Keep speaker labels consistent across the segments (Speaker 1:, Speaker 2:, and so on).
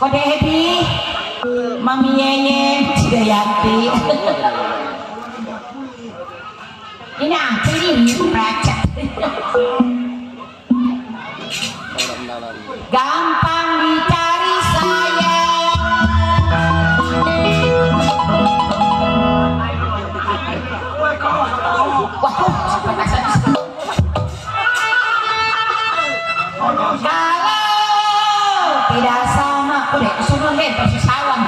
Speaker 1: Kode Happy, Mami Yeye, Cidayanti. Ini apa ini baca? Gampang dicari saya. Kalau tidak sama, udah suruh deh persisawan.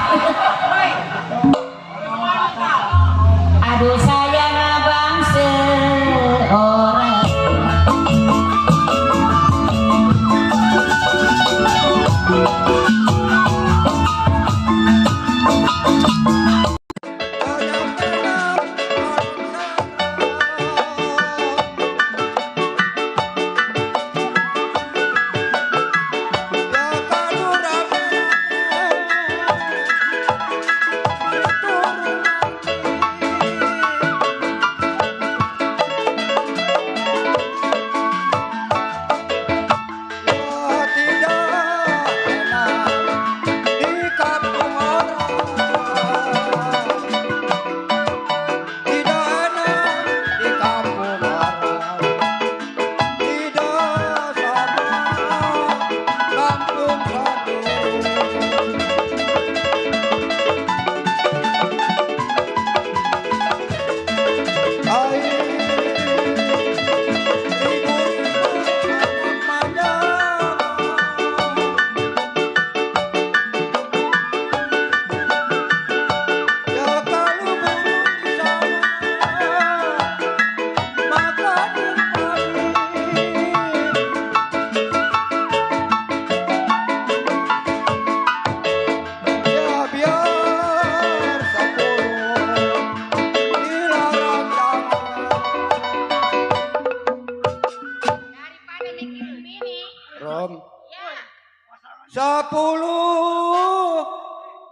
Speaker 1: Aduh sayang abang seorang.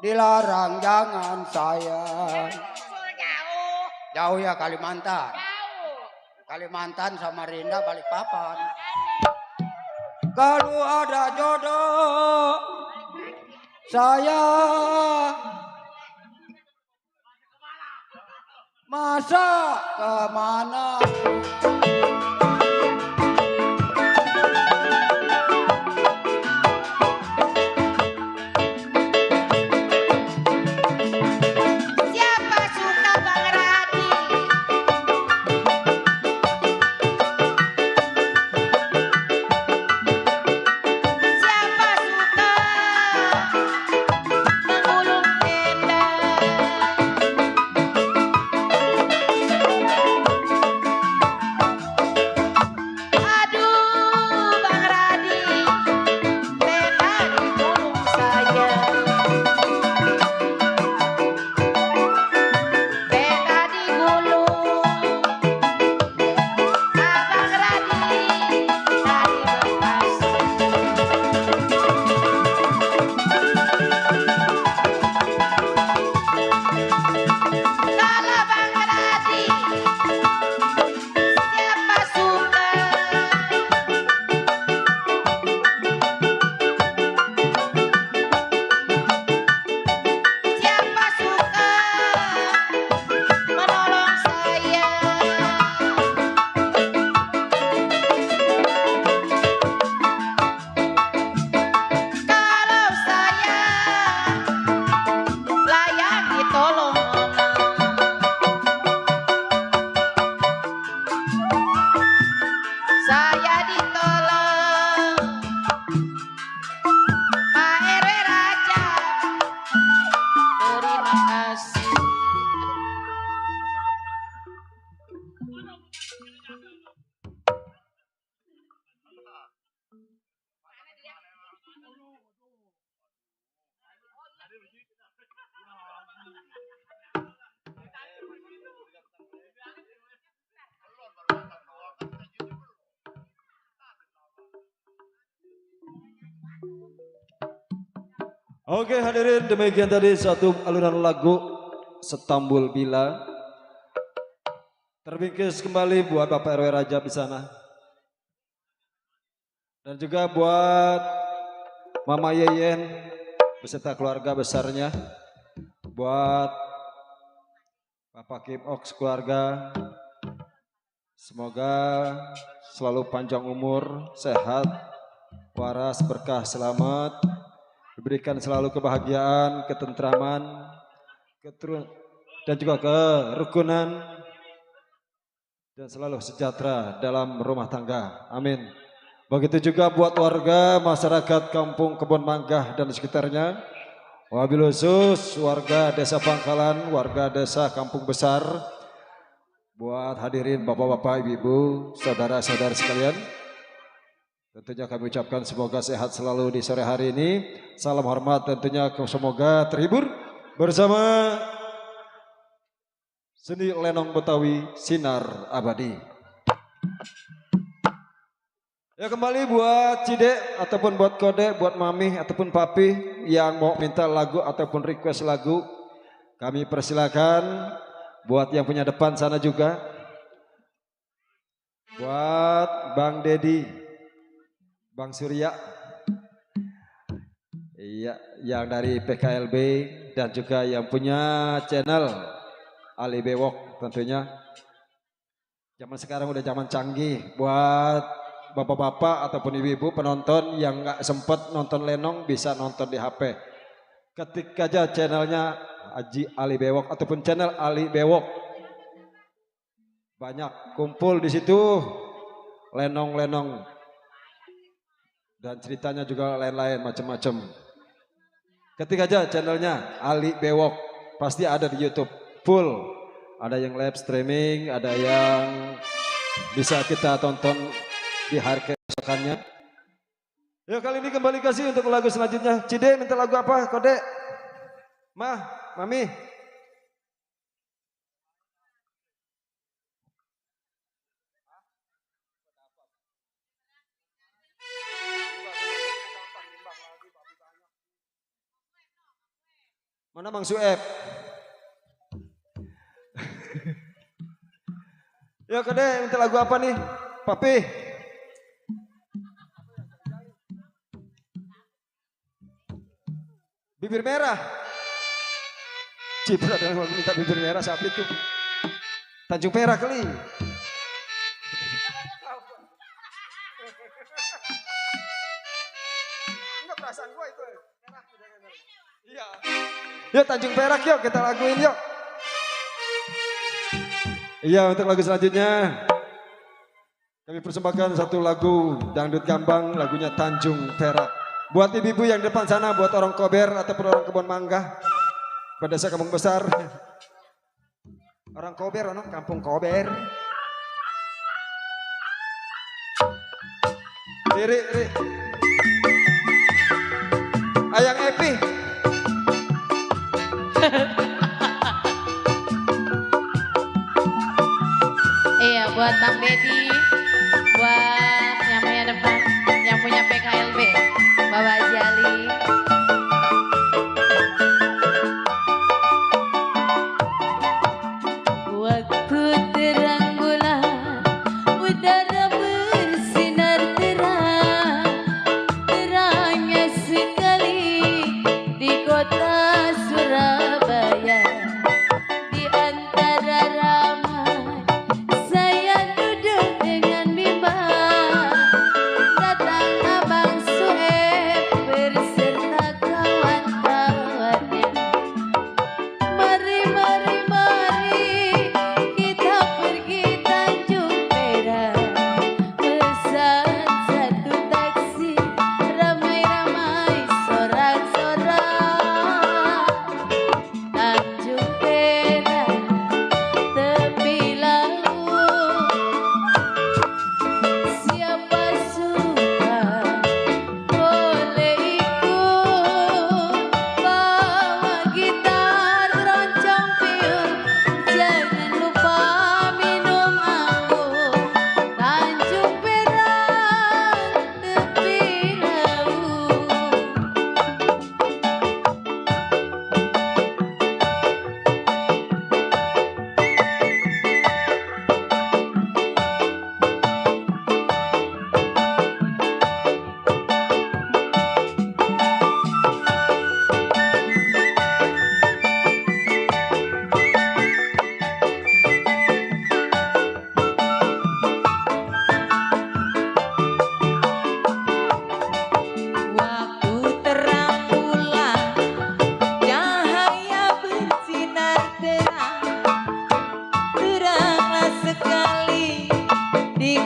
Speaker 2: Dilarang jangan sayang. Jauh ya Kalimantan. Kalimantan Samarinda Balikpapan. Kalau ada jodoh saya masa kemana?
Speaker 3: Oke hadirin, demikian tadi satu alunan lagu Setambul Bila. Terbingkis kembali buat Bapak RW Rajab di sana. Dan juga buat Mama Yeyen beserta keluarga besarnya. Buat Bapak Kim Oks keluarga. Semoga selalu panjang umur, sehat, waras, berkah, selamat. Diberikan selalu kebahagiaan, ketentraman, dan juga kerukunan. Dan selalu sejahtera dalam rumah tangga. Amin. Begitu juga buat warga masyarakat Kampung Kebon Manggah dan sekitarnya. Wabil khusus warga Desa Pangkalan, warga Desa Kampung Besar. Buat hadirin bapak-bapak, ibu-ibu, saudara-saudara sekalian. Tentunya kami ucapkan semoga sehat selalu di sore hari ini. Salam hormat tentunya semoga terhibur bersama seni lenong Betawi Sinar Abadi. Ya kembali buat Cide ataupun buat Kode, buat Mami ataupun Papi yang mau minta lagu ataupun request lagu, kami persilakan. Buat yang punya depan sana juga. Buat Bang Dedi, Bang Surya, iya, yang dari PKLB dan juga yang punya channel Ali Bewok tentunya. Zaman sekarang udah zaman canggih. Buat bapak-bapak ataupun ibu-ibu penonton yang nggak sempet nonton lenong bisa nonton di HP. Ketik aja channelnya Haji Ali Bewok ataupun channel Ali Bewok. Banyak kumpul di situ lenong-lenong dan ceritanya juga lain-lain macam-macam. Ketik aja channelnya Ali Bewok, pasti ada di YouTube full. Ada yang live streaming, ada yang bisa kita tonton di hari keesokannya. Ya kali ini kembali kasih untuk lagu selanjutnya. Cide minta lagu apa? Kode? Mah, Mami. Mana Bang Sueb? Ya Kode minta lagu apa nih? Papi. Bibir merah. Ciprat yang minta bibir merah siapa itu? Tanjung Perak kali. Enggak perasaan gua itu. Iya. Yuk Tanjung Perak yuk kita laguin yuk. Iya untuk lagu selanjutnya kami persembahkan satu lagu dangdut gambang, lagunya Tanjung Perak. Buat ibu-ibu yang depan sana, buat orang Kober ataupun orang Kebon Manggah, pada desa Kampung Besar. Orang Kober, orang Kampung Kober. Ri. Ayang Epi.
Speaker 4: Iya, buat Bang Dedi, buat yang punya depan, yang punya PKLB, Bapak Jali. Waktu terang bulan, udara bersinar terang, terangnya sekali di kota Surabaya. Di antara ramai saya duduk dengan bimbang, datang Abang Sueb beserta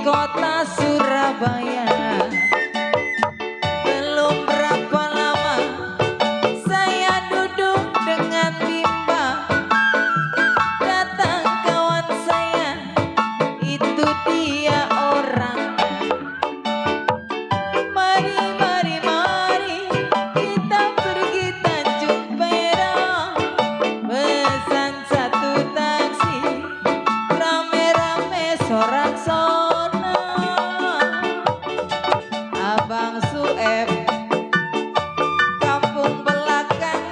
Speaker 5: kota Surabaya. Belum berapa lama saya duduk dengan Bimba. Datang kawan saya, itu dia orangnya. Mari, mari, mari kita pergi Tanjung Perak. Pesan satu taksi, rame-rame sorak-sorak. Abang Sueb, kampung belakang,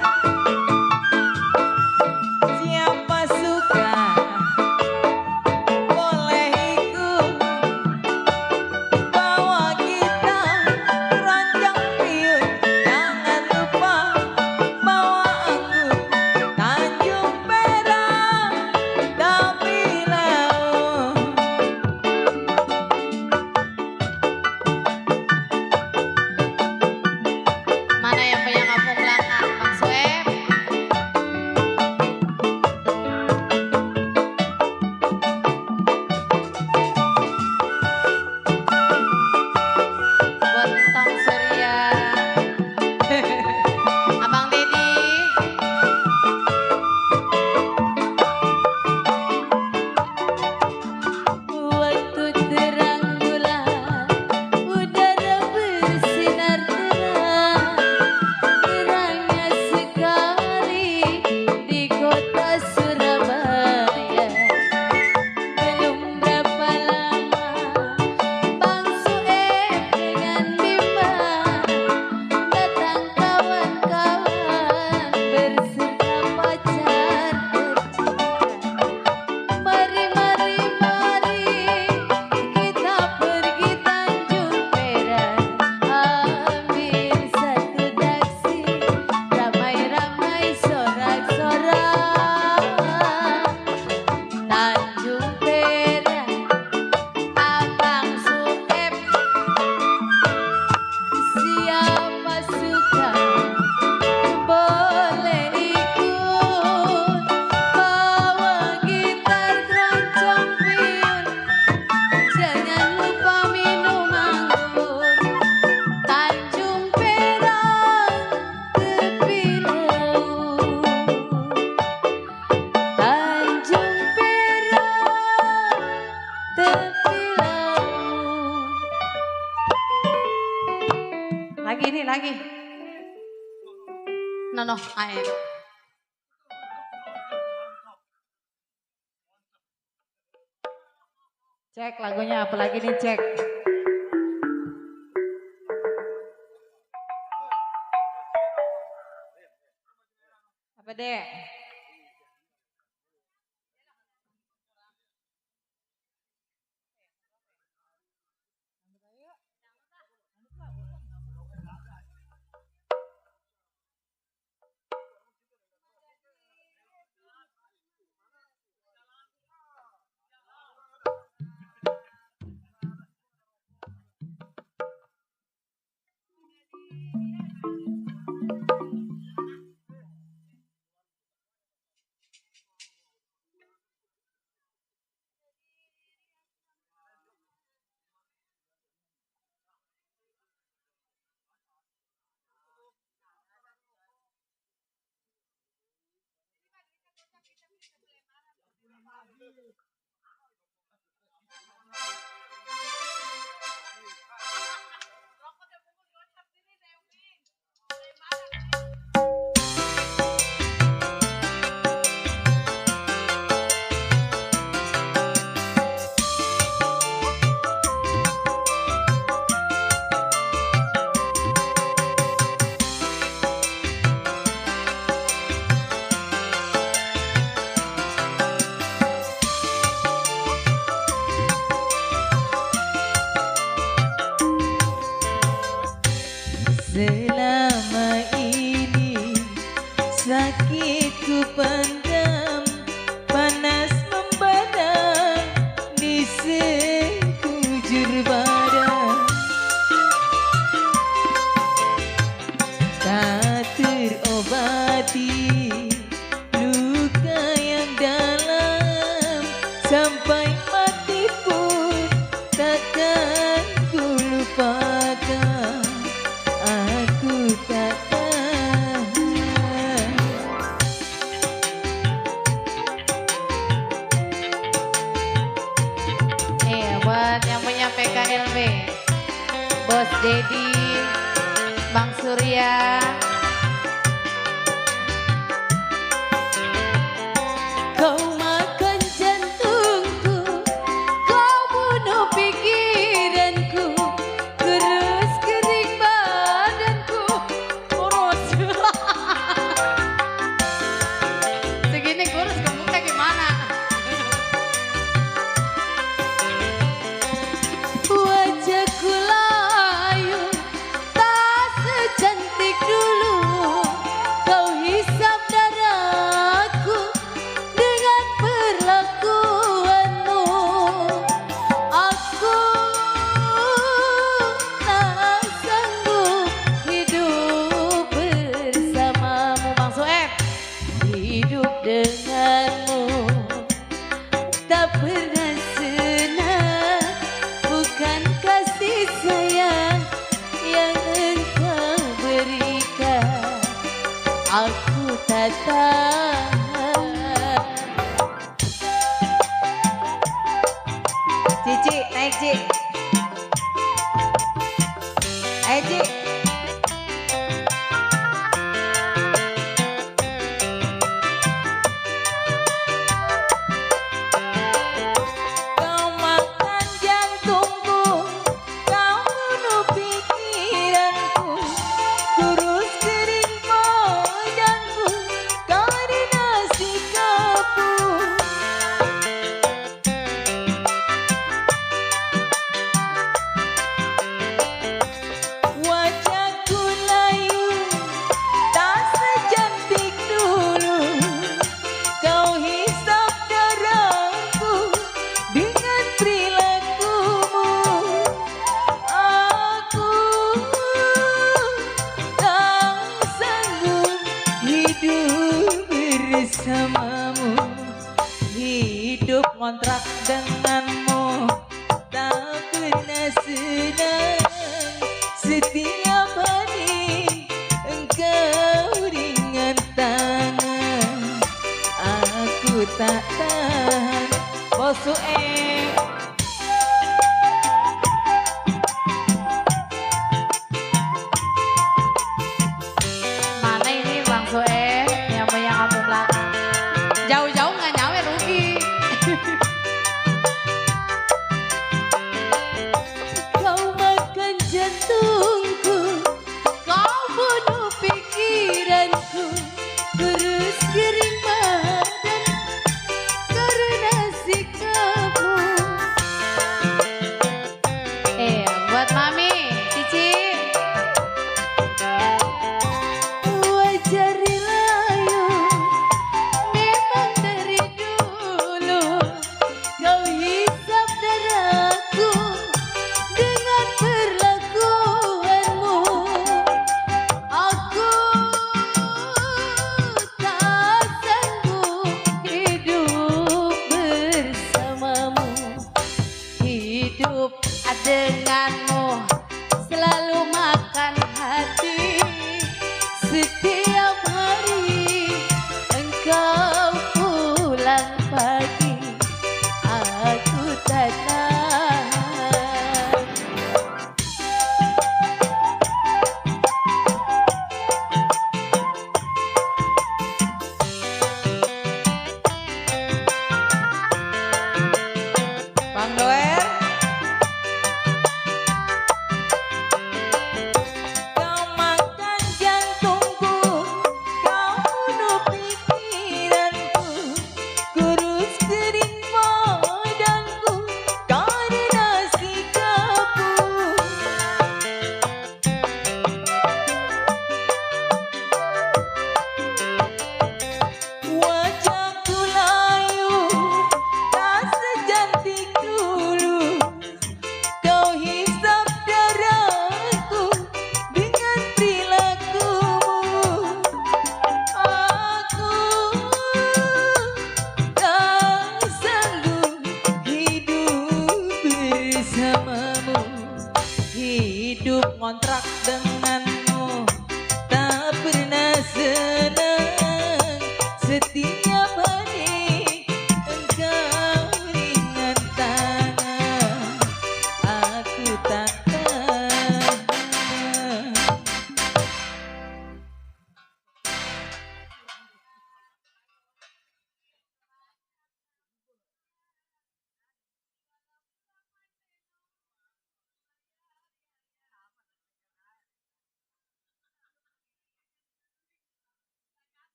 Speaker 5: siapa suka boleh ikut. Bawa kita keranjang piut, jangan lupa bawa anggur. Tanjung Perak tapi laut.
Speaker 4: Mana yang punya kampung belakang, Bang Sueb? Buat Tong Surya, Abang Dedi.
Speaker 5: Waktu terang bulan, udara bersinar terang. Terangnya sekali di kota Surabaya. Belum berapa lama Bang Sueb dengan Bimba datang kawan-kawan berserta pacar tercinta. Mari, mari, mari kita pergi Tanjung Perak. Ambil satu taksi, ramai-ramai sorak-sorak. Tanjung Perak, Abang Sueb, siapa suka boleh ikut. Bawa gitar keroncong piun, jangan lupa minum anggur. Tanjung Perak tepi laut. Tanjung Perak tepi laut.
Speaker 4: Lagi nih, lagi. Nono, ayo.
Speaker 5: Cek lagunya apa lagi nih, cek. Apa dek? Selama ini sakitku pendam, panas membara di sekujur badan. Tak terobati luka yang dalam, sampai mati pun tak
Speaker 4: PKLB, Bos Dedi, Bang Surya.
Speaker 5: Kau makan jantungku, kau bunuh pikiranku, kurus kering badanku,
Speaker 4: Kurus. Segini kurus gemuknya gimana?
Speaker 5: wajahku layu, tak secantik dulu. Kau hisap darahku dengan perlakuanmu. Aku tak sanggup hidup bersamamu.
Speaker 4: Bang Sueb.
Speaker 5: Hidup denganmu tak pernah senang, bukan kasih sayang yang engkau berikan. Aku tak tahan. Cici, naik Ci. Ayo Ci. Kau makan jantungku, kau bunuh pikiranku, kurus kering badanku karena sikapmu. Wajahku layu, tak secantik dulu. Kau hisap darahku dengan perilakumu. Aku tak sanggup hidup bersamamu. Hidup kontrak denganmu tak pernah senang. Setiap hari engkau ringan tangan. Aku tak tahan. Bos Sueb.
Speaker 4: Mana ini Bang Sueb yang punya kampung belakang? Jauh-jauh nggak nyawer rugi.
Speaker 5: Kau makan jantungku, kau bunuh pikiranku, kurus kering badan karena sikapmu.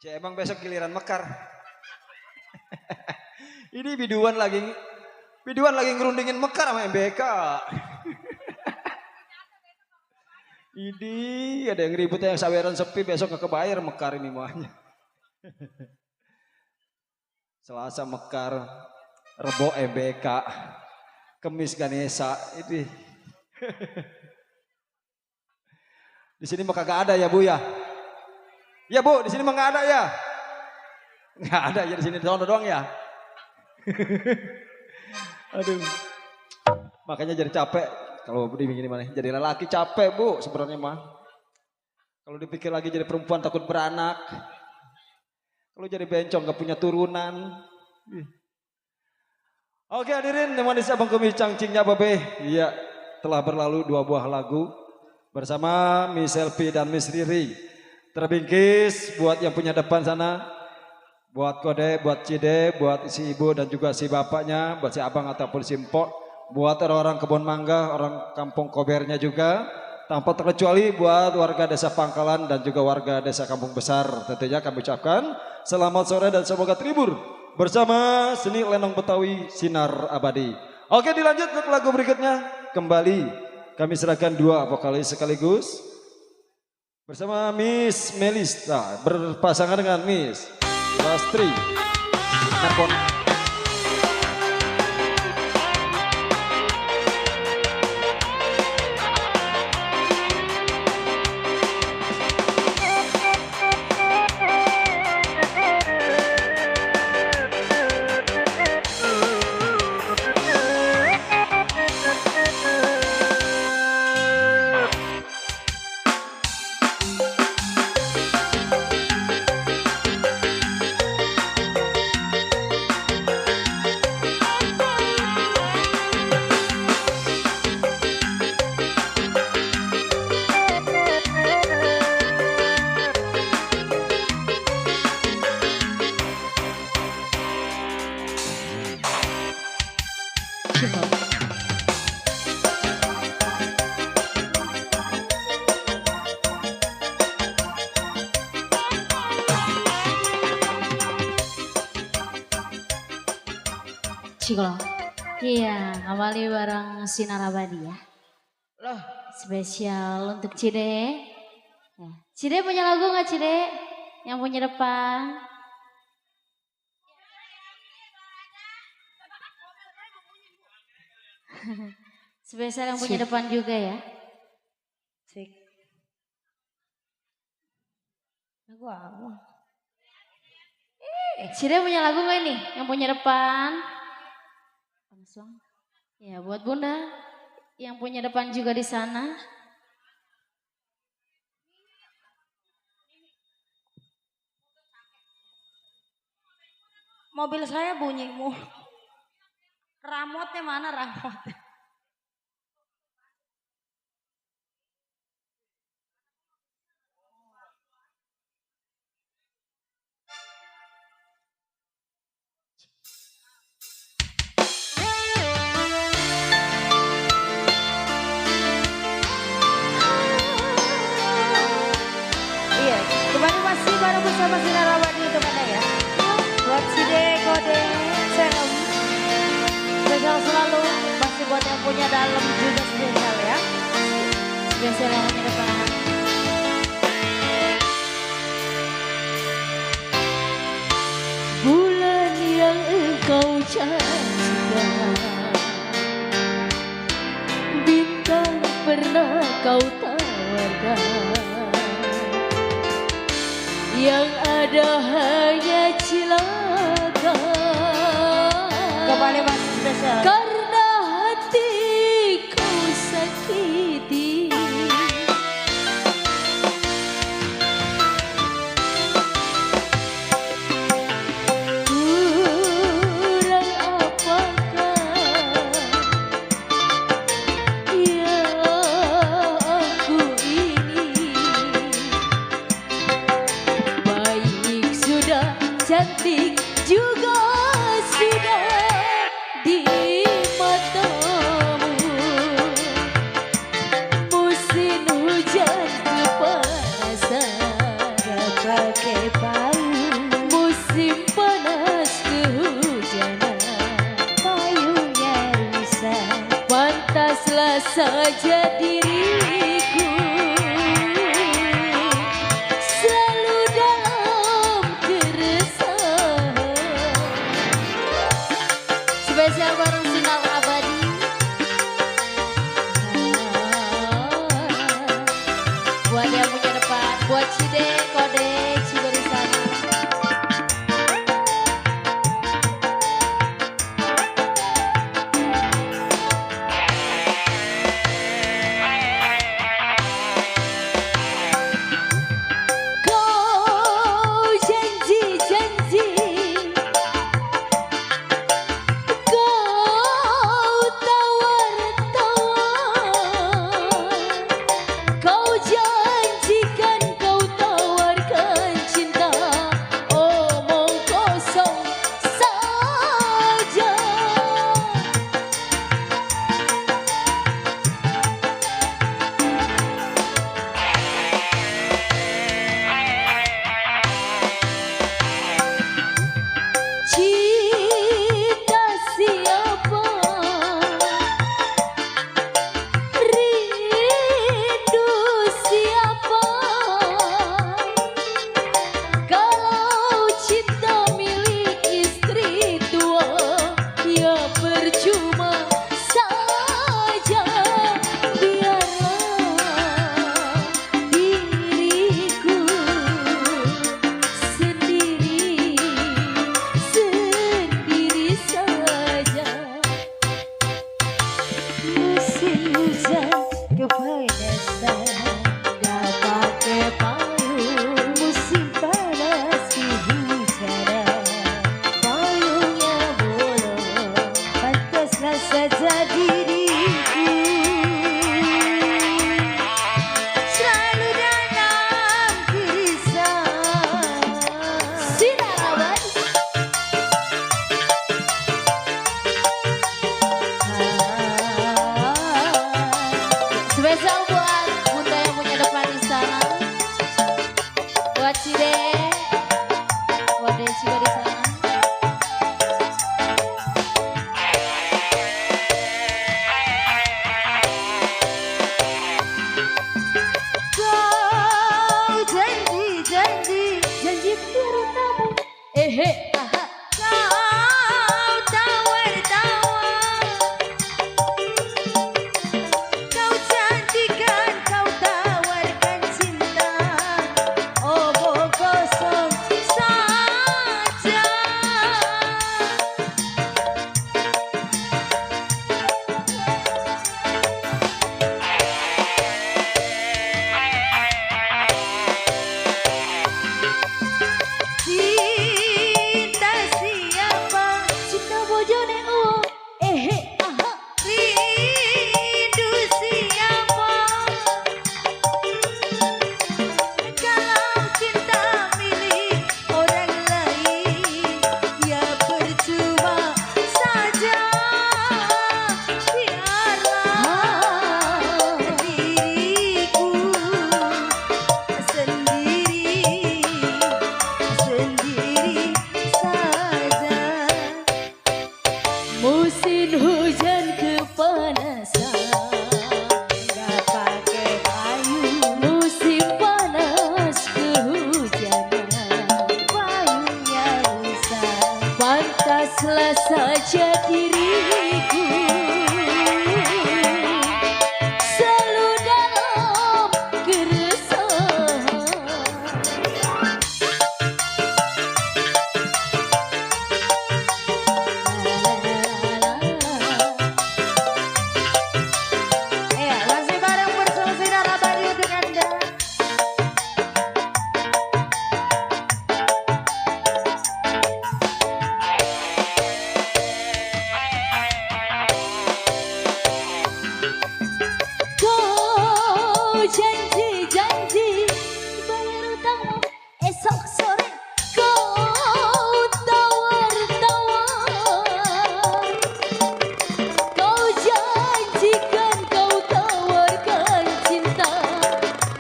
Speaker 3: Cek emang besok giliran mekar. Ini biduan lagi ngerundingin mekar sama MBK. Ini ada yang ribut yang saweran sepi besok gak kebayar mekar ini mahnya. Selasa mekar, Rebo MBK, Kemis Ganesha ini. Di sini mah kagak ada ya Bu ya? Ya Bu, di sini mah nggak ada ya? Nggak ada ya di sini doang ya? Aduh, makanya jadi capek kalau begini mana? Jadi lelaki capek Bu sebenarnya mah. Kalau dipikir lagi jadi perempuan takut beranak. Kalau jadi bencong gak punya turunan. Oke hadirin, manis abang kumis cangcingnya Babe. Iya, telah berlalu 2 buah lagu bersama Miss Selfie dan Miss Riri. Terbingkis buat yang punya depan sana, buat Kode, buat Cide, buat si ibu dan juga si bapaknya, buat si abang ataupun si mpok, buat orang-orang kebun mangga, orang kampung Kobernya juga, tanpa terkecuali buat warga desa Pangkalan dan juga warga desa Kampung Besar. Tentunya kami ucapkan selamat sore dan semoga terhibur bersama seni lenong Betawi Sinar Abadi. Oke, dilanjut untuk lagu berikutnya. Kembali kami serahkan 2 vokalis sekaligus bersama Miss Melista berpasangan dengan Miss Lastri Napon.
Speaker 5: Ciklo. Iya, awali bareng Sinar Abadi ya.
Speaker 2: Loh,
Speaker 5: Spesial untuk Cide. Ya. Cide punya lagu nggak Cide? Yang punya depan. Spesial yang punya depan juga ya. Sik. Lagu apa? Cide punya lagu nggak ini? Yang punya depan. Langsung. Ya buat Bunda yang punya depan juga di sana. Mobil saya bunyi mu. Ramotnya mana ramotnya? Iya, kembali masih bareng bersama Sinar Abadi untuk Anda ya. Buat Cide, Kode, Serem. Spesial selalu, masih buat yang punya dalam juga spesial ya. Spesial yang punya depan. Bulan yang engkau janjikan, bintang pernah kau tawarkan, yang ada hanya cilaka. Kembali masih spesial. Karena hati kau sakiti. Kurang apakah yang aku ini? Baik sudah, cantik juga sudah di pantaslah saja diriku selalu dalam keresahan. Spesial bareng Sinar Abadi. Buat yang punya depan, buat Cide, Kode, Ciberi sana. Kau janji-janji, kau tawar-tawar, kau janjikan kau tawarkan cinta, omong kosong saja. Cinta siapa, rindu siapa, kalau cinta milik istri tua ya percuma saja. Biarlah diriku sendiri saja. Musim hujan kepanasan, gak pakai payung. Musim panas kehujanan, payungnya bolong. Pantaslah saja diriku selalu dalam keresahan. Sinar Abadi. Spesial buat bunda yang punya depan di sana, buat Cide, Kode juga di sana. Kau janji-janji, janji bertamu, aha. Kau tawar-tawar, kau janjikan kau tawarkan cinta, omong kosong saja. Cinta siapa, cinta bojone aha. Rindu siapa, kalau cinta milik orang lain ya percuma saja. Biarlah diriku sendiri saja. Musim hujan kepanasan, gak pakai payung. Musim panas kehujanan, payungnya rusak. Pantaslah saja diriku selalu dalam keresahan. Masih bareng bersama Sinar Abadi untuk Anda. Kau janji-janji, bayar utang esok sore. Kau tawar-tawar, kau janjikan kau tawarkan cinta,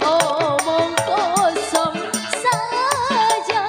Speaker 5: omong kosong saja.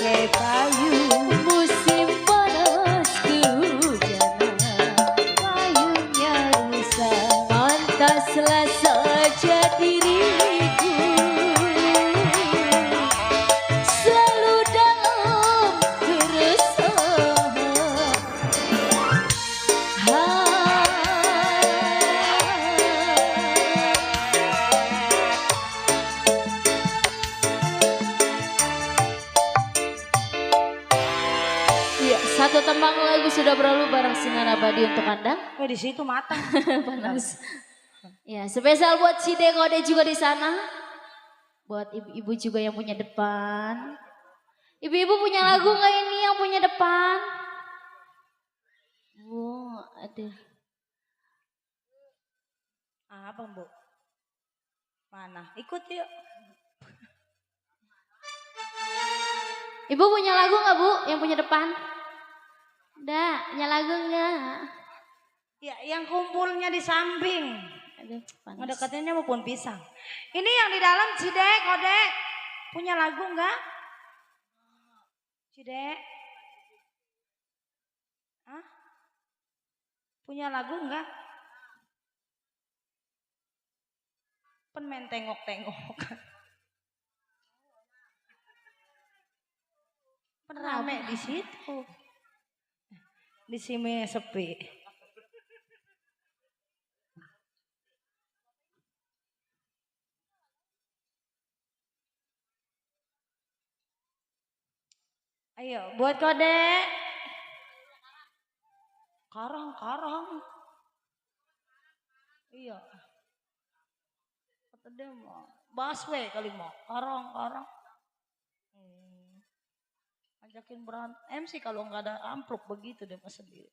Speaker 5: pakai payung. Musim panas kehujanan, payungnya rusak. Pantaslah saja diriku selalu dalam keresahan. Iya, satu tembang lagu sudah berlalu bareng Sinar Abadi untuk Anda.
Speaker 1: Oh, di situ matang.
Speaker 5: Panas. Ya, spesial buat si Dekode juga di sana. Buat ibu-ibu juga yang punya depan. Ibu-ibu punya lagu nggak ini yang punya depan? Bu, aduh.
Speaker 1: Apa, Bu? Mana? Ikut yuk.
Speaker 5: Ibu punya lagu nggak Bu yang punya depan? Udah, punya lagu nggak?
Speaker 1: Ya, yang kumpulnya di samping.
Speaker 5: Aduh, panas.
Speaker 1: Ngedekatinnya mau pohon pisang. Ini yang di dalam Cidek, Kodek. Punya lagu enggak? Cidek. Hah? Punya lagu enggak? Main tengok-tengok. Rame di situ. Di sini sepi. Ayo, buat Kodek. Karang. Iya. Kata dia mau baswe kali mau. Karang. Ajakin berantem MC kalau nggak ada amplop begitu dia mas sendiri.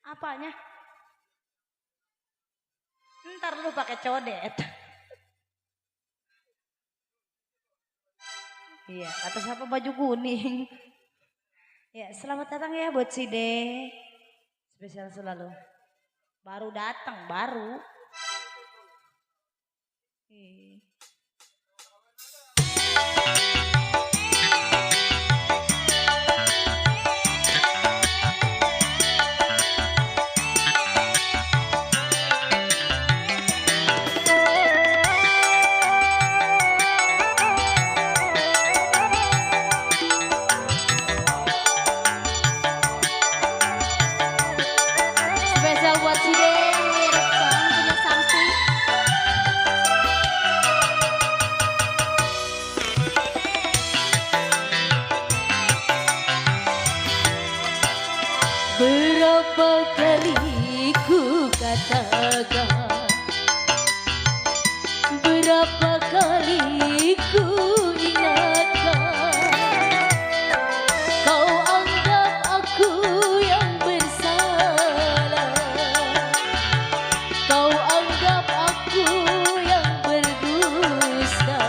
Speaker 1: Apanya? Ntar lu pakai codet. Iya, kata siapa baju kuning. Ya, selamat datang ya buat Side. Spesial selalu. Baru datang, baru.
Speaker 5: Spesial buat si Den, punya depan, punya samping. Berapa kali ku katakan, berapa kali ku ingatkan, kau anggap aku yang bersalah, kau anggap aku yang berdusta,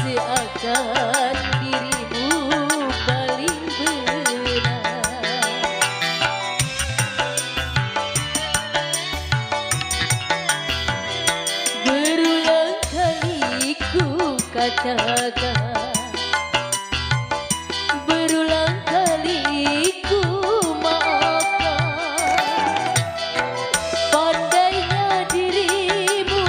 Speaker 5: seakan dirimu paling benar. Berulang kali ku katakan, berulang kali ku maafkan, pandainya dirimu.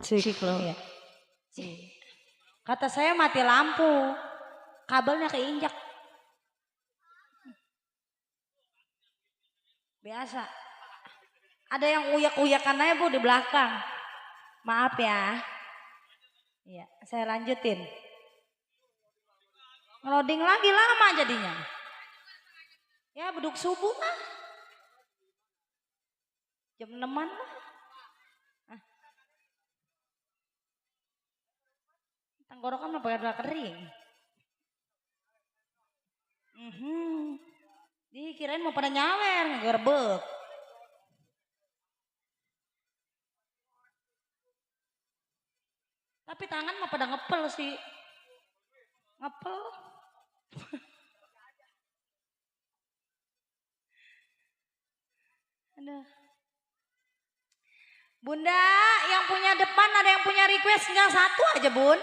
Speaker 1: Ciklo. Iya. Kata saya mati lampu. Kabelnya keinjak. Biasa. Ada yang uyak-uyakan aja Bu di belakang. Maaf ya. Iya, saya lanjutin. Ngeloading lagi lama jadinya. Ya beduk subuh lah. Jam 6-an lah. Tenggorokan mah pakai darah kering. Dikirain mau pada nyawer, ngegerbek. Tapi tangan mah pada ngepel sih. Ngepel. Aduh. Bunda, yang punya depan ada yang punya request enggak satu aja, Bun?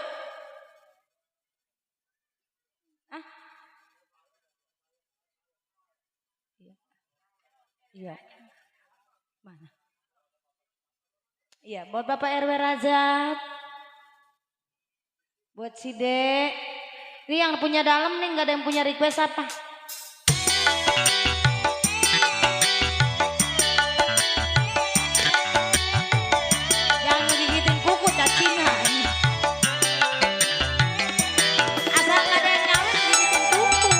Speaker 1: Hah? Iya. Mana? Iya, buat Bapak RW Rajab. Buat si Dek. Ini yang punya dalam nih, nggak ada yang punya request apa? Jangan gigitin kuku cacingnya. Asal nggak ada yang nyawin gigitin kuku.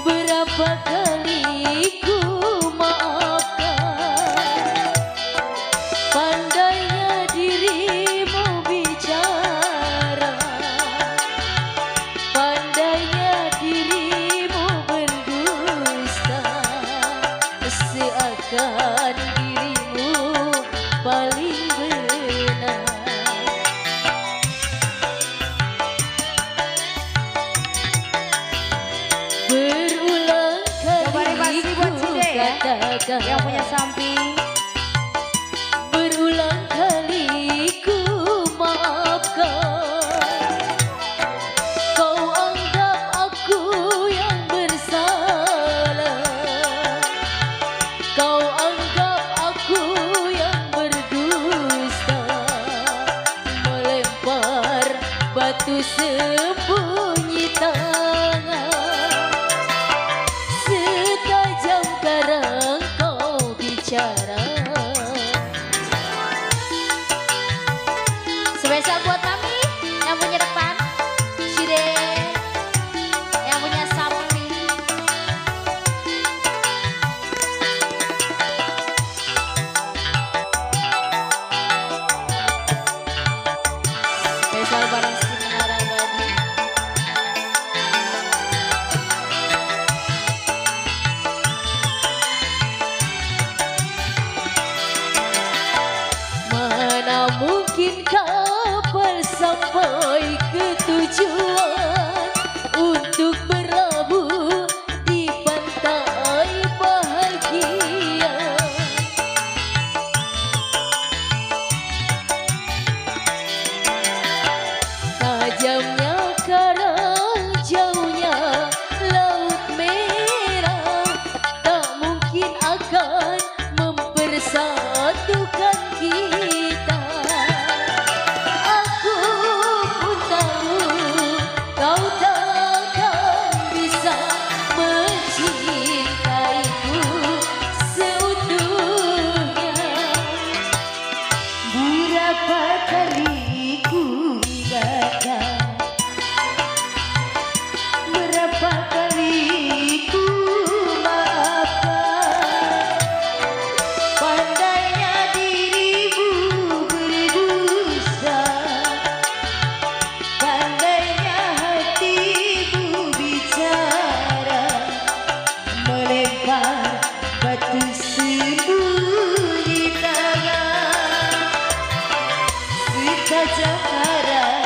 Speaker 5: Berapa kali ku maafkan, pandainya dirimu bicara, pandainya dirimu berdusta, seakan dirimu paling benar. Berulang kali ku katakan,
Speaker 1: Yang punya samping.
Speaker 5: berulang kali ku maafkan, kau anggap aku yang bersalah, kau anggap aku yang berdusta, melempar batu sembunyi tangan, setajam karang kau bicara. Spesial buat Mami yang punya depan, Cide yang punya samping. Spesial barang si Menara Abadi. Mana mungkin kapal sampai ke tujuan untuk berlabuh di pantai bahagia. Tajamnya karang, jauhnya laut merah, tak mungkin akan mempersatukan kita. Aku pun tahu kau takkan bisa mencintaiku seutuhnya. Berapa kali ku ingatkan, berapa kali ku maafkan, pandainya dirimu berdusta, pandainya hatimu bicara, melempar batu sembunyi tangan, setajam karang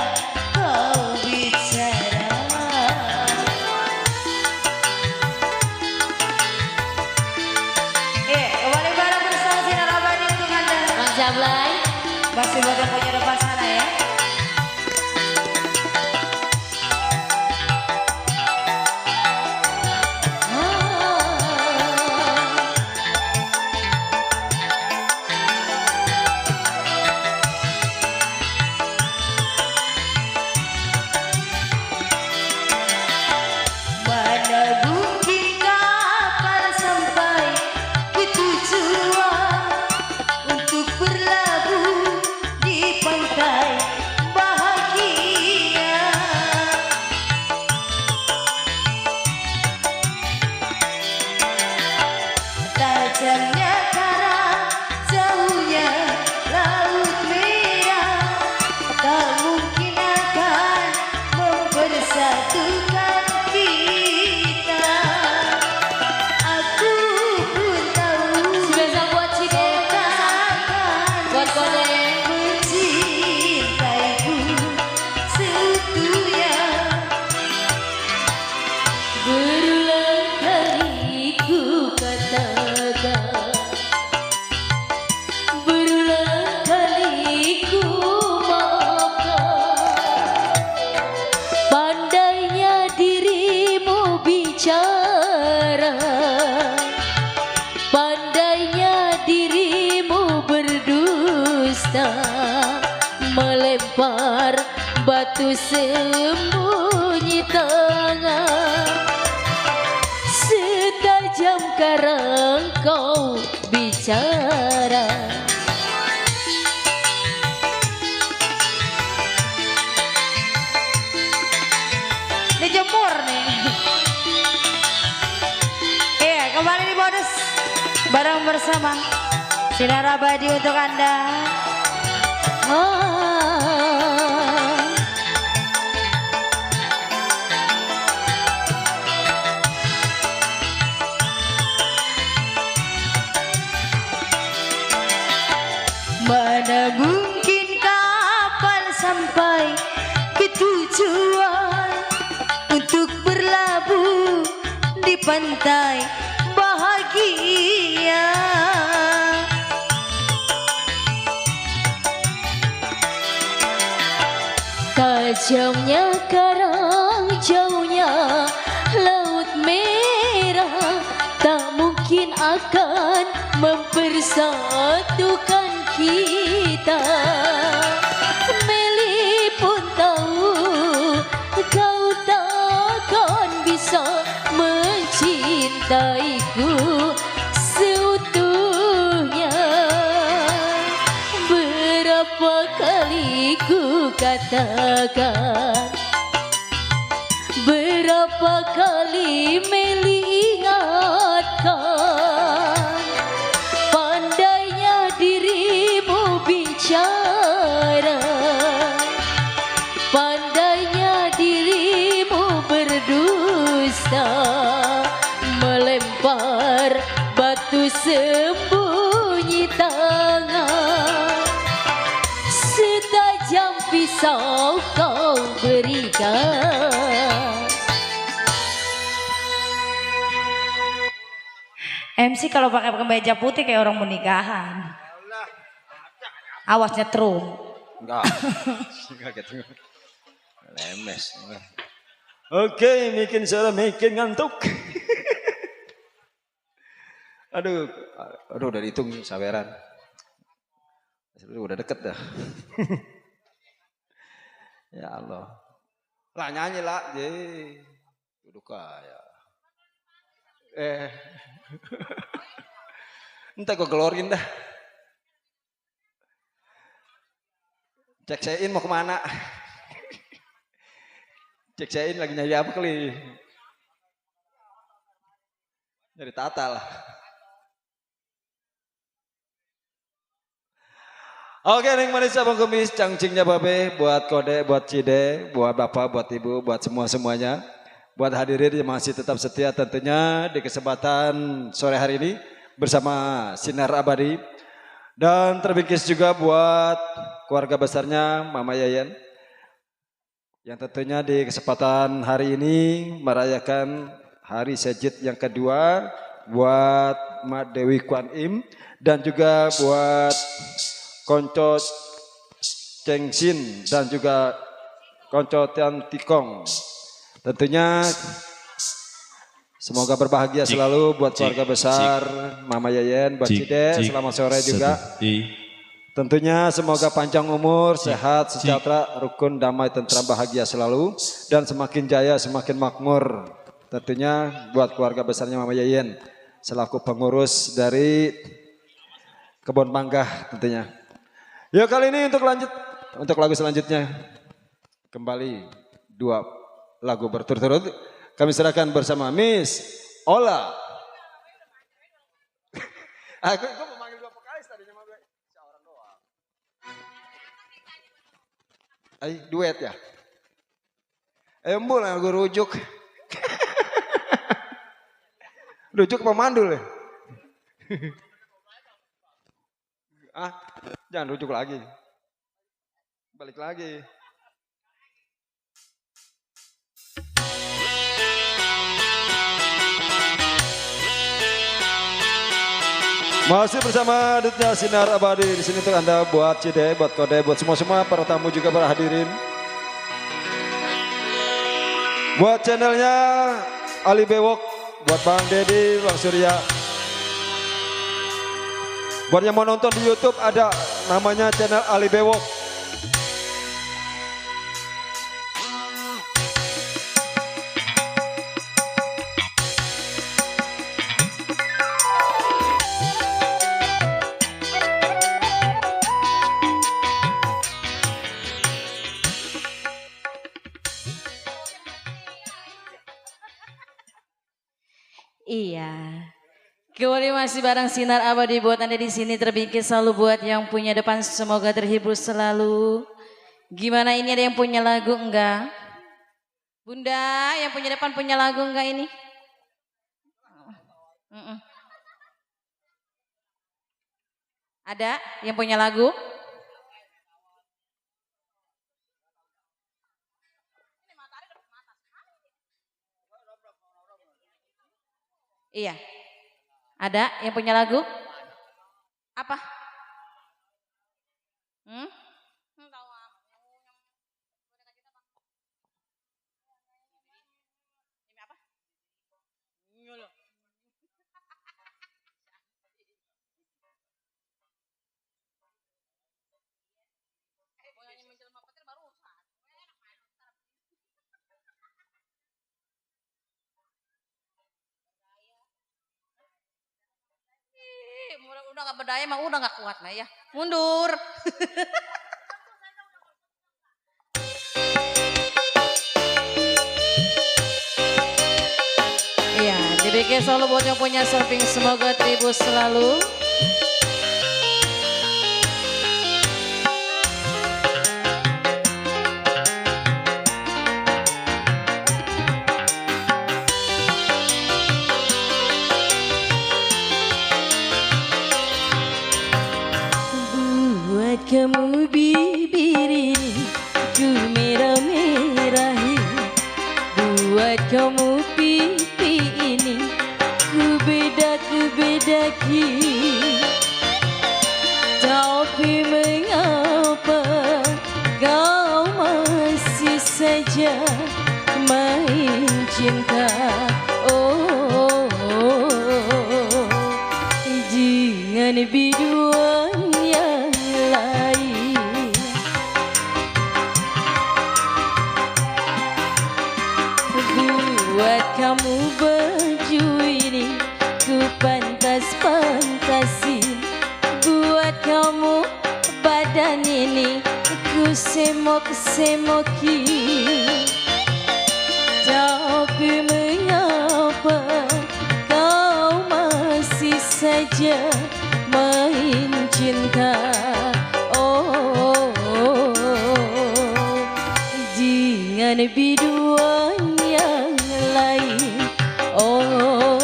Speaker 5: kau bicara. Kembali bareng bersama Sinar Abadi untuk Anda.
Speaker 4: Bang Jablay.
Speaker 1: Masih buat yang punya depan sana ya.
Speaker 5: Mana mungkin kapal sampai ke tujuan untuk berlabuh di pantai Panjangnya karang, jauhnya laut merah, tak mungkin akan mempersatukan kita. Aku pun tahu
Speaker 4: Spesial buat Cide, buat Kode.
Speaker 5: mencintaiku seutuhnya.
Speaker 4: Berulang kali ku katakan, berulang kali ku maafkan. Pandainya dirimu bicara, pandainya dirimu berdusta, melempar batu sembunyi tangan. Setajam karang kau bicara.
Speaker 5: Dijemur nih. Iya, kembali di bonus bareng bersama Sinar Abadi untuk Anda. Mana mungkin kapal sampai ke tujuan untuk berlabuh di pantai bahagia.
Speaker 4: Tajamnya karang, jauhnya laut merah, tak mungkin akan mempersatukan kita. Meli pun tahu kau takkan bisa mencintaiku seutuhnya. Berapa kali ku katakan, berapa kali Meli ingatkan. Pandainya dirimu bicara, pandainya dirimu berdusta, melempar batu sembunyi tangan. Setajam pisau kau berikan.
Speaker 5: MC kalau pakai kemeja putih kayak orang menikahan. Awas nyetrum.
Speaker 2: Enggak.
Speaker 3: Enggak gitu. Lemes. Oke, bikin suara bikin ngantuk. Aduh, udah dihitung saweran. Udah deket dah. Ya Allah.
Speaker 2: Lah nyanyi lah, je.
Speaker 3: Duduk kaya. Entah gue gelorin dah. Cek sein mau kemana? Cek sein lagi nyari apa kali? Nyari tata lah. Oke, Neng Manisya Bang Kumis, cangcingnya Babe, buat Kode, buat Cide, buat Bapak, buat Ibu, buat semua-semuanya. Buat hadirin yang masih tetap setia tentunya di kesempatan sore hari ini bersama Sinar Abadi. Dan terbingkis juga buat keluarga besarnya Mama Yayan. Yang tentunya di kesempatan hari ini merayakan hari Sejid yang kedua buat Mak Dewi Kwan Im. Dan juga buat Konco Cengsin dan juga Konco Tian Tikong. Tentunya semoga berbahagia selalu buat keluarga besar Mama Yayen, buat Cide, selamat sore juga. Tentunya semoga panjang umur, sehat, sejahtera, rukun, damai, tentram, bahagia selalu. Dan semakin jaya, semakin makmur. Tentunya buat keluarga besarnya Mama Yayen, selaku pengurus dari Kebon Mangga tentunya. Yuk kali ini untuk lagu selanjutnya. Kembali 2 lagu berturut-turut kami serahkan bersama Miss Ola. Aku mau manggil 2 vokalis tadinya mah gue. Seorang doang. Ay, duet ya. Embul yang gue rujuk. Rujuk pemandul ya. Jangan rujuk lagi. Balik lagi. Masih bersama Dunia Sinar Abadi di sini untuk Anda, buat Cide, buat Kode, buat semua para tamu juga para hadirin. Buat channelnya Ali Bewok, buat Bang Dedi, Bang Surya. Buat yang mau nonton di YouTube ada namanya channel Ali Bewok.
Speaker 4: Iya. Kembali masih bareng Sinar Abadi buat Anda di sini, terbikin selalu buat yang punya depan, semoga terhibur selalu. Gimana ini, ada yang punya lagu enggak? Bunda, yang punya depan punya lagu enggak ini? Ada yang punya lagu? Iya. Ada yang punya lagu? Apa? Udah gak berdaya mah udah gak kuat lah ya. Mundur. Iya, dibikin selalu buat yang punya surfing, semoga terhibur selalu.
Speaker 5: Kamu bibir ini ku merah-merahi, buat kamu pipi ini ku bedaki. Tapi mengapa kau masih saja main cinta? Oh, jangan biduan yang lain. Buat kamu baju ini ku pantas-pantasin, buat kamu badan ini ku semok-semoki. Tapi mengapa kau masih saja main cinta? Oh, jangan biduan yang lain. Oh,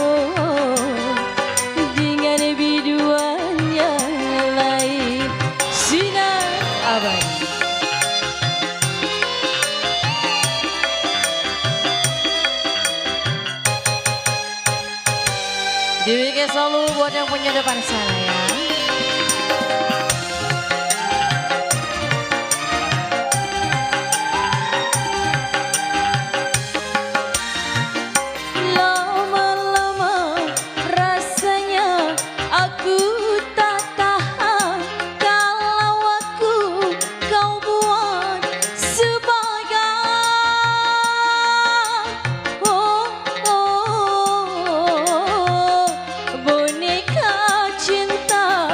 Speaker 5: jangan biduan yang lain. Sinar Abadi.
Speaker 4: Dibikin selalu buat yang punya depan sana ya.
Speaker 5: Lama-lama rasanya aku tak tahan kalau aku kau buat sebagai boneka cinta.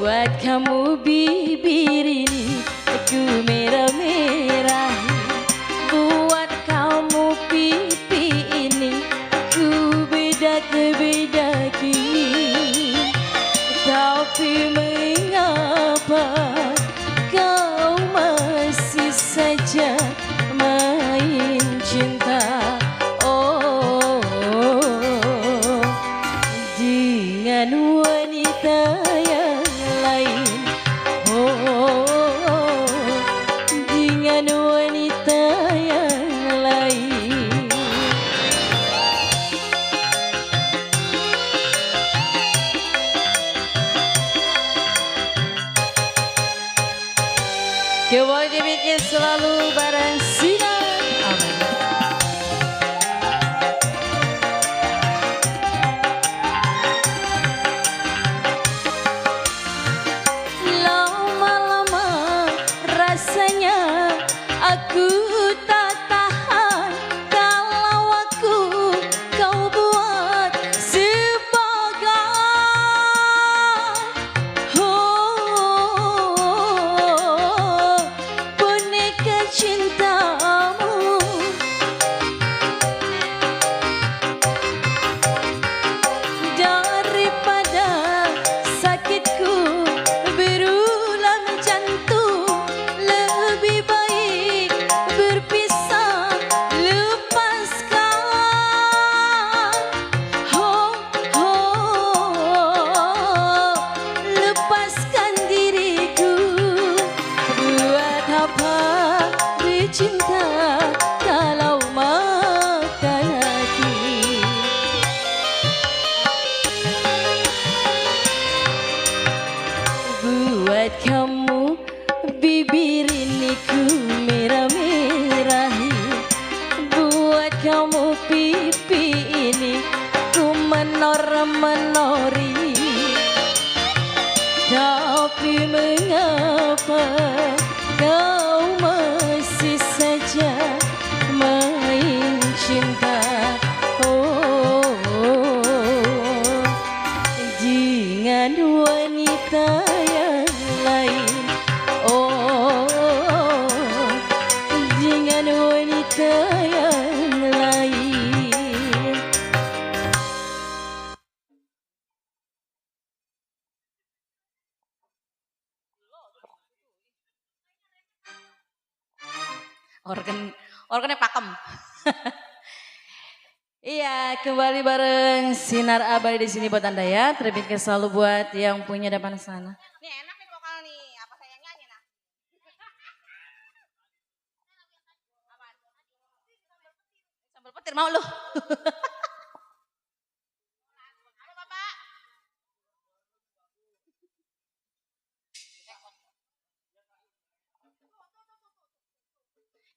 Speaker 4: Buat kamu bibir ini aku merah-merahi, buat kamu pipi ini ku bedak-bedaki. Tapi mengapa kau masih saja main cinta, oh, dengan wanita yang lain, oh, dengan wanita yang lain. Coba dibikin selalu bareng sinar. Amin. Lama-lama rasanya aku tak tahan kalau aku kau buat sebagai boneka cintamu. Daripada sakitku berulang jantung, lebih baik berpisah, lepaskan, oh, oh, lepaskan diriku. Buat apa bercinta kalau makan hati? Buat kamu bibir ini ku merah-merahi, buat kamu pipi ini ku menor-menori. Tapi mengapa kau masih saja main cinta, oh, dengan wanita yang lain, oh, dengan wanita yang lain. Organnya pakem. Iya, kembali bareng Sinar Abadi di sini buat Anda ya. Terbitkan selalu buat yang punya depan sana.
Speaker 5: Nih enak nih vokal nih, apa saya yang nyanyi nah? Apaan? Sambal petir mau lu? Halo Bapak.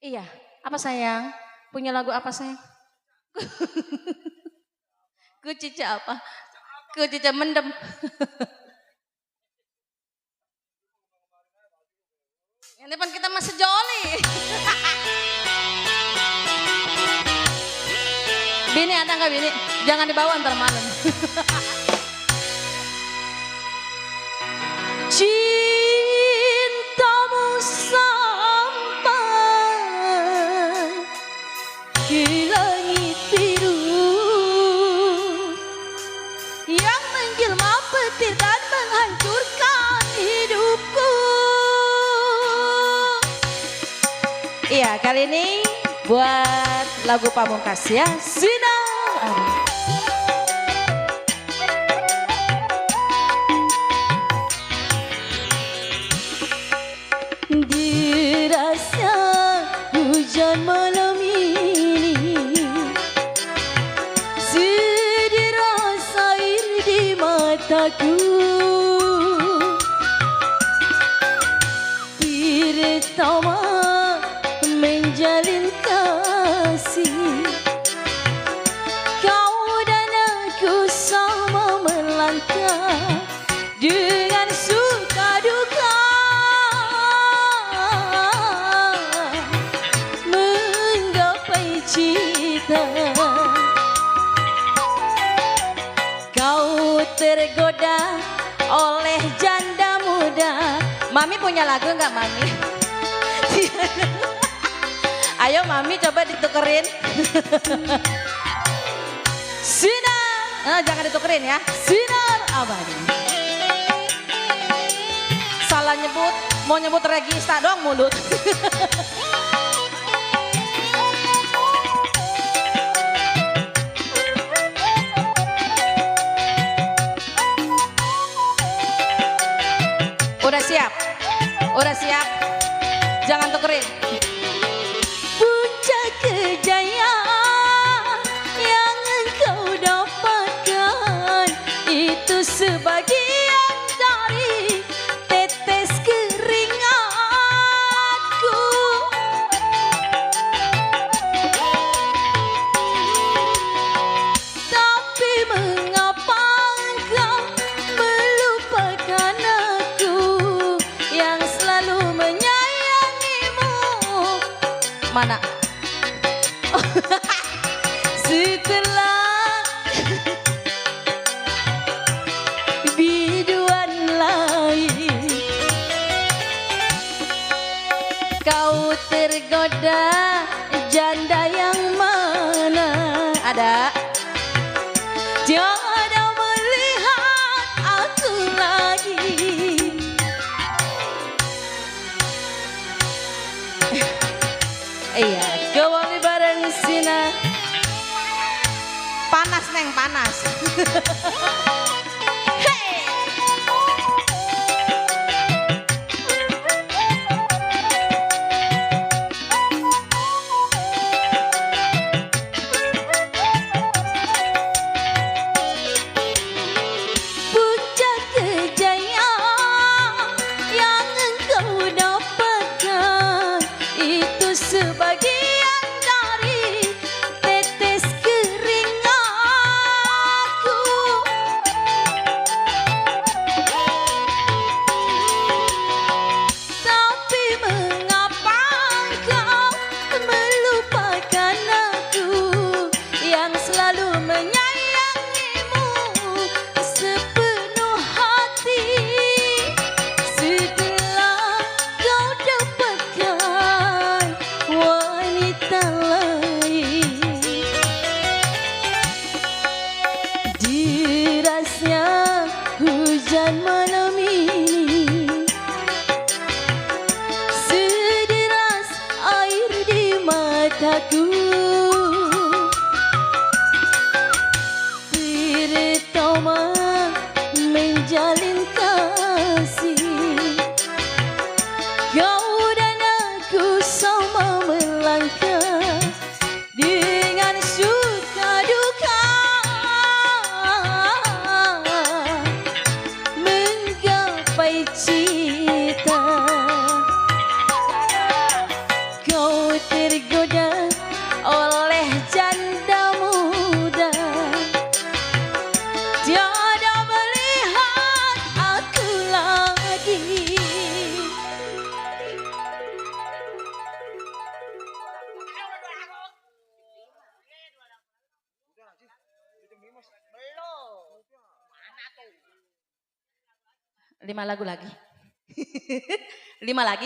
Speaker 4: Iya, apa sayang? Punya lagu apa sayang? Kucica apa? Kucica mendem. Yang depan kita masih joli. Bini ada nggak bini? Jangan dibawa ntar malam. Cintamu sampai di langit biru yang menjelma petir dan menghancurkan hidupku. Iya, kali ini buat lagu pamungkas ya, Sinar. Dirasa hujan malam ini, sederas air di mataku, pertama menjalin kasih, kau dan aku sama melangkah dengan suka duka. Mami punya lagu nggak Mami? Ayo Mami coba ditukerin. Sinar, jangan ditukerin ya. Sinar Abadi. Salah nyebut, mau nyebut Regista doang mulut. Udah siap? Udah siap? Jangan tukerin. Puncak kejayaan yang engkau dapatkan itu sebagian dari tetes keringatku. Tapi mengapa engkau melupakan aku yang selalu menyayangimu? Mana? Setelah biduan lain kau tergoda janda yang mana? Ada? Tiada melihat aku lagi. Iya, kembali bareng Sina. Panas neng, panas. Hey. Puncak kejayaan yang engkau dapatkan itu sebagian dari tetes keringatku. Tapi mengapa engkau melupakan aku yang selalu menyayangimu sepenuh hati setelah kau dapatkan wanita lain. Derasnya hujan malam ini sederas air di mataku. Pertama menjalin kasih, kau dan aku sama melangkah dengan suka duka menggapai cita. Kau tergoda oleh janda muda, tiada melihat aku lagi. Lima lagu lagi. 5 lagi.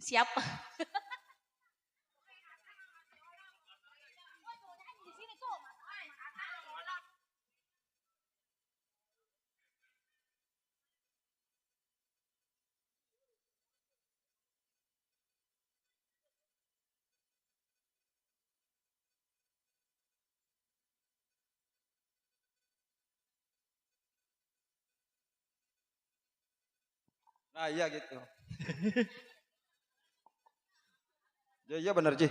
Speaker 4: Siap.
Speaker 2: Nah iya gitu.
Speaker 3: Ya iya benar Ji.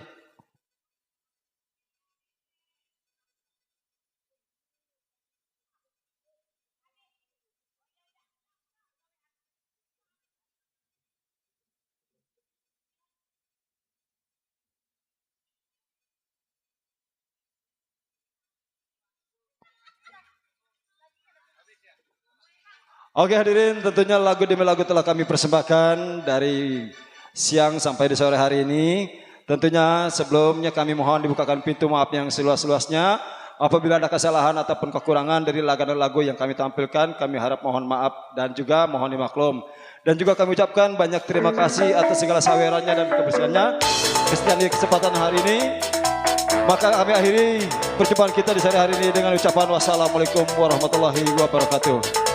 Speaker 3: Oke hadirin, tentunya lagu demi lagu telah kami persembahkan dari siang sampai di sore hari ini. Tentunya sebelumnya kami mohon dibukakan pintu maaf yang seluas-luasnya. Apabila ada kesalahan ataupun kekurangan dari lagu-lagu yang kami tampilkan, kami harap mohon maaf dan juga mohon dimaklum. Dan juga kami ucapkan banyak terima kasih atas segala sawerannya dan kebersihannya. Kesediaan di kesempatan hari ini. Maka kami akhiri perjumpaan kita di sore hari ini dengan ucapan wassalamualaikum warahmatullahi wabarakatuh.